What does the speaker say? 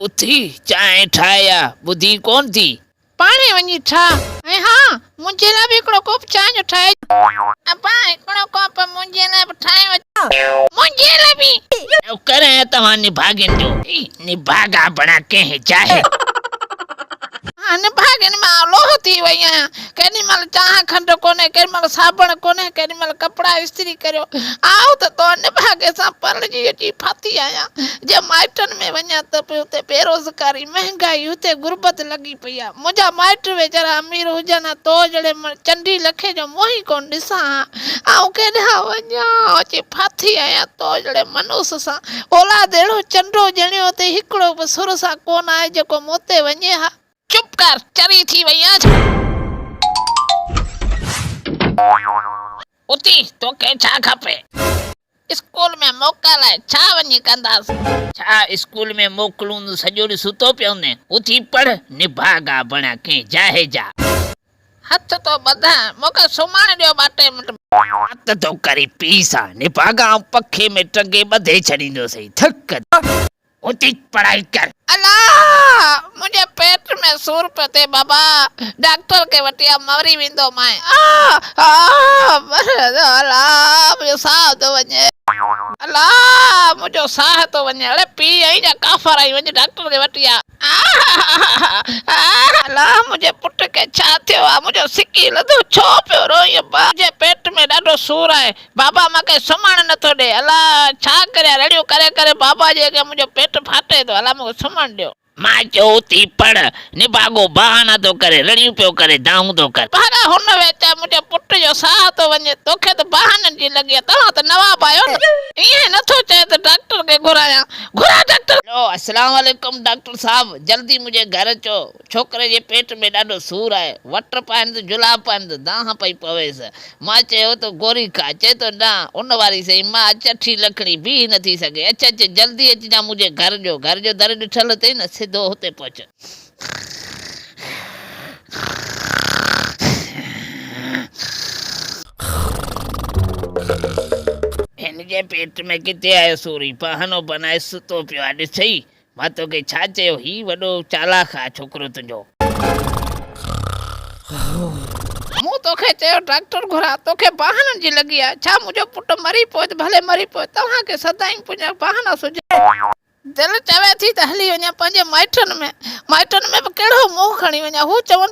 اٿي چانهه ٺاهي آ، ٻڌين ڪونه ٿي؟ پاڻهي وڃي ٺاهه ۽ ها منهنجي لاء به هڪڙو ڪوپ چانهه جو ٺاهي. ابا هڪڙو ڪوپ منهنجي لاء به ٺاهي اچ. منهنجي لاء به. نوڪر آهيان توهان نڀاڳين جو. هي نڀاڳا بڻا ڪنهن جاهل. ها نڀاڳين مان آئون لوهه ٿي وئي آهيان. ڪيڏي مهل چانهه کنڊ ڪونهي، ڪيڏي مهل صابڻ ڪونهي، ڪيڏي مهل ڪپڙا استري ڪريو. آئون ته تو نڀاڳي سان پرڻجي اچي ڦاٿي آهيان. جي مائٽن ۾ وڃان ته به اتي بيروزگاري، مهنگائي، اتي غربت لڳي پئي آ. منهنجا مائٽ ويچارا امير هجن ها، تو جهڙي چنڊي لکي جو منهن ئي ڪونه ڏسان ها. آئون ڪيڏانهن وڃان، اچي ڦاٿي آهيان تو جهڙي منحوس سان. اولاد اهڙو چنڊو ڄڻيو اٿئي، هڪڙو به سر سان ڪونه آهي جيڪو مون تي وڃي ها. چپ ڪر، چري ٿي وئي آن ڇا؟ اٿي، توکي ڇا کپي؟ اسڪول ۾ موڪل آهي، ڇا وڃي ڪنداسين؟ ڇا اسڪول ۾ موڪلون ته سڄو ڏينهن ستو پيو هوندين؟ اٿي پڙهه، نڀاڳا بڻيا ڪنهن جاهي جا. هٿ ٿو ٻڌان، مون کي سمهڻ ڏيو ٻه ٽي منٽ. وات ٿو ڪرين پيء سان، نڀاڳا آئون پکي ۾ ٽنگي ٻڌي ڇڏيندوسئين، ٿڪ. اتي پڙهائي ڪر. الا! منهنجي پيٽ ۾ سور پيو ٿئي بابا، ڊاڪٽر کي وٺي آ مري ويندومانء. آ! آ! الا! منهنجو ساهه ٿو وڃي. الا! منهنجو ساهه ٿو وڃي. اڙي پيء آهين يا ڪافر آهين، وڃ ڊاڪٽر کي وٺي آ. الا! منهنجي پٽ کي ڇا ٿيو آ، منهنجو سڪي لڌو ڇو پيو روئين ابا. منهنجي پيٽ ۾ ڏاڍو سور آهي. بابا مان کي سمهڻ نه ٿو ڏي. الا ڇا ڪريان رڙيون ڪري ڪري بابا جي اڳيان منهنجو پيٽ ڦاٽي ٿو. الا مون کي سمهڻ ڏيو. مان چيو اٿي پڙهه. نڀاڳو بهانا ٿو ڪري، رڙيون پيو ڪري، دانهون ٿو ڪري. ڀاڳا هن ويچار منهنجي پٽ جو ساهه ٿو وڃي. توکي ته بهانن جي لڳي آهي. توهان ته نواب آهيو نه. ائين نه ٿو چئي ته ڊاڪٽر کي گهرايان. گهراء ڊاڪٽر. هيلو اسلام عليڪم ڊاڪٽر صاحب جلدي منهنجي گهر اچو. ڇوڪري جي پيٽ ۾ ڏاڍو سور آهي. وٽ پائين ته جلاب پائين ته دانهن پئي پويس. مان چيو ته گوري کاء. چئي ٿو نه، ان واري سئي مان چٺي لکڻي بيهي نه ٿي سگهي. اچ اچ جلدي اچجان منهنجي گهر جو. گهر جو در ڏٺل اٿئي نه، سڌو هتي پهچ. هن جي پيٽ ۾ ڪٿي آيو سور؟ هي بهانو بنائي ستو پيو آهي. ڏسئي، مان توکي ڇا چيو، هي وڏو چالاڪ آ ڇوڪرو تنهنجو. مون توکي چيو ڊاڪٽر گهراء، توکي بهانن جي لڳي آ، ڇا منهنجو پٽ مري پوي ته ڀلي مري پوي، توهان کي سدائين پنهنجا بهانا سجهن. دل چوي ٿي ته هلي وڃان پنهنجي مائٽن ۾، مائٽن ۾ به ڪهڙو منهن کڻي وڃان، هو چون ته.